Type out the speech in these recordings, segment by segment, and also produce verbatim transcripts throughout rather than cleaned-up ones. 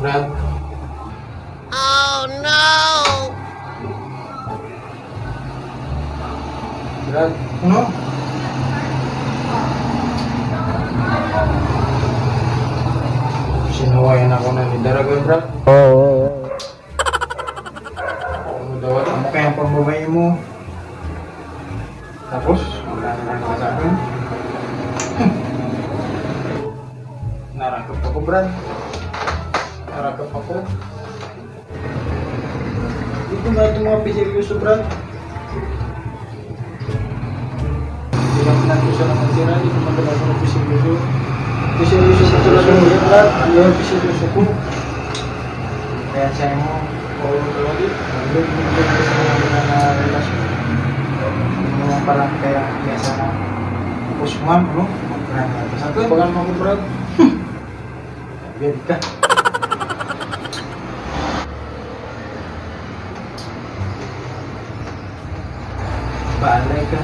Brad. Oh no! Brad. Ano? Sinuwayan ako na ni Daragon, Brad. Oo, oo, oo. Ano daw, ano kaya ang pambabae mo? Tapos, wala na lang sa akin. Narangkap ako, Brad. Narangkap ako. Dito na itong mga pisilyoso, Brad. Hindi lang natin siya naman sira, hindi ko madala sa pisilyoso. Pisilyoso ko talaga, Brad. Ano yung pisilyoso ko? Kaya sa mo, oo, Brad. Ang good, good, good, good, good, na relasyon. Yung mga parang kaya, kaya sana. Tapos, ma'am, no? Brad, sa akin, bagan mo ako, Brad. Sabihan ka. Balay ka.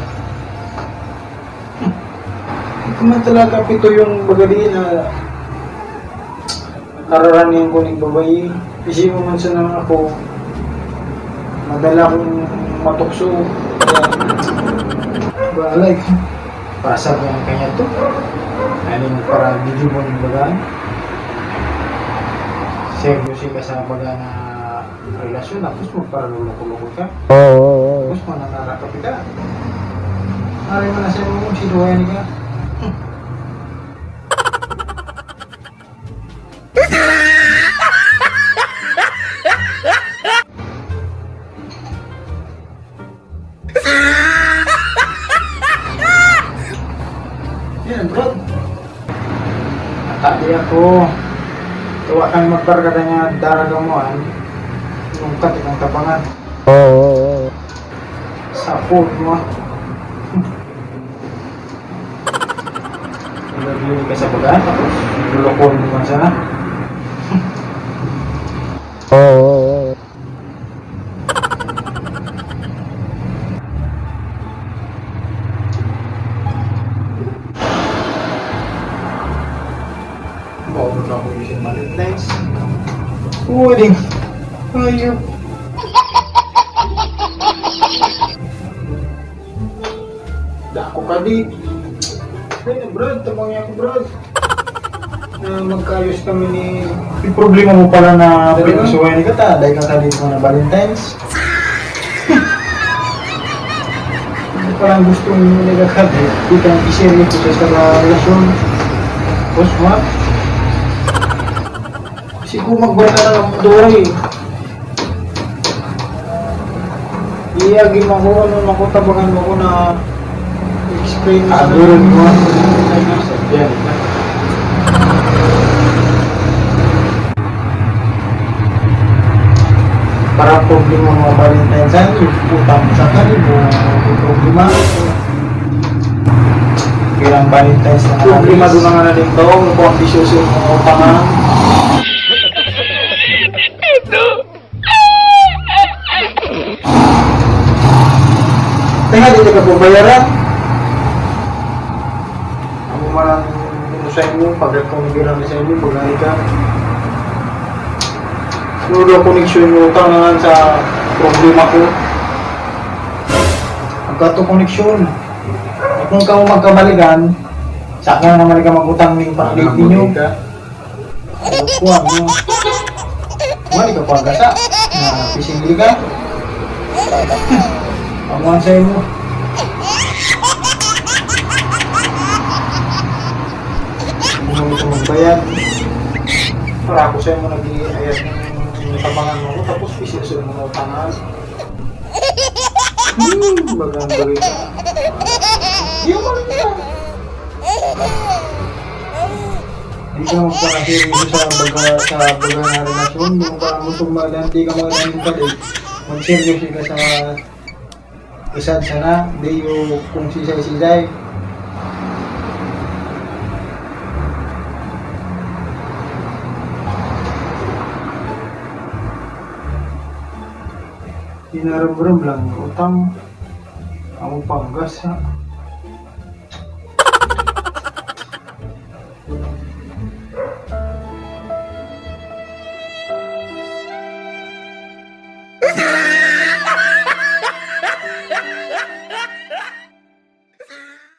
Hindi ko man talaga pito yung baga di na kararanihan ko ng babae. Isipin mo man sana ako, madala kong matukso. Balay ka. Para sa mga kanya to. Ano yung para di mo yung baga? Seryoso ka sa baga na relasyon, tapos magparaluloko-loko ka. Oo, oo, oo. Tapos mananara ka pita. Aray mo na sa mo, sinuwayan ka. Yan, bro. Nakadi ako. Tuwa kami magbarkada niya, daragamuan. Yung katikang tabangan. Oo, oo, oo. Sa food mo. Nagbibiling ka sa baga, tapos lulukon mo man sana. Oo, oo, oo. Mauna na ako isang Valentine's. Uy, ding. Ayun. Dako ka di. Ayun, Brad, tabang niya ako, Brad. Na magkaayos kami ni... Yung problema mo pala na... Pero pinagsuwayan ka ta, dahil ka sa dito na Valentine's. Hindi, parang gusto mo nila ka, di ka nag-share yung process sa relasyon. Boss, what? Kasi kung magbarka na lang ito, eh. Iyagi mo ako, ano, makutabangan mo ako na explain mo sa... Ah, meron mo. Yan. Para problema mga Valentine sa inyo, utang sa kanya, mga problema. Pirang Valentine's na... Problema doon na nga na dito, kung ambisyoso yung mga utang, ha? Kaya di ka po bayaran. Amo man ang inusay mo, pag ako nagbilang sa inyo, pag ka. Ano daw koneksyon mo, utang na nga sa problema ko. Pagka to koneksyon. Kung ka mo magkabalikan, sa akin naman ka mag-utang ng pang-date ninyo. Ano po, ano? Wala ka pagkasa. Na, pising ka. Ang one sa'yo mo. Hindi mo ito magbayad. Para ako sa'yo mo nag-iayas ng tabangan mo. Tapos, pising sa'yo mo ng tangan. Hmm, bagang balita. Yung mga... Di ka magpakaseryoso sa baga, sa baga na relasyon. Di mo pa gusto magdaan, di ka magdaan yung pwede. Magseryoso ka sa isad sana, di yung kung sisay-sisay. Hinaram-ram lang yung utang. Ang panggas, ha?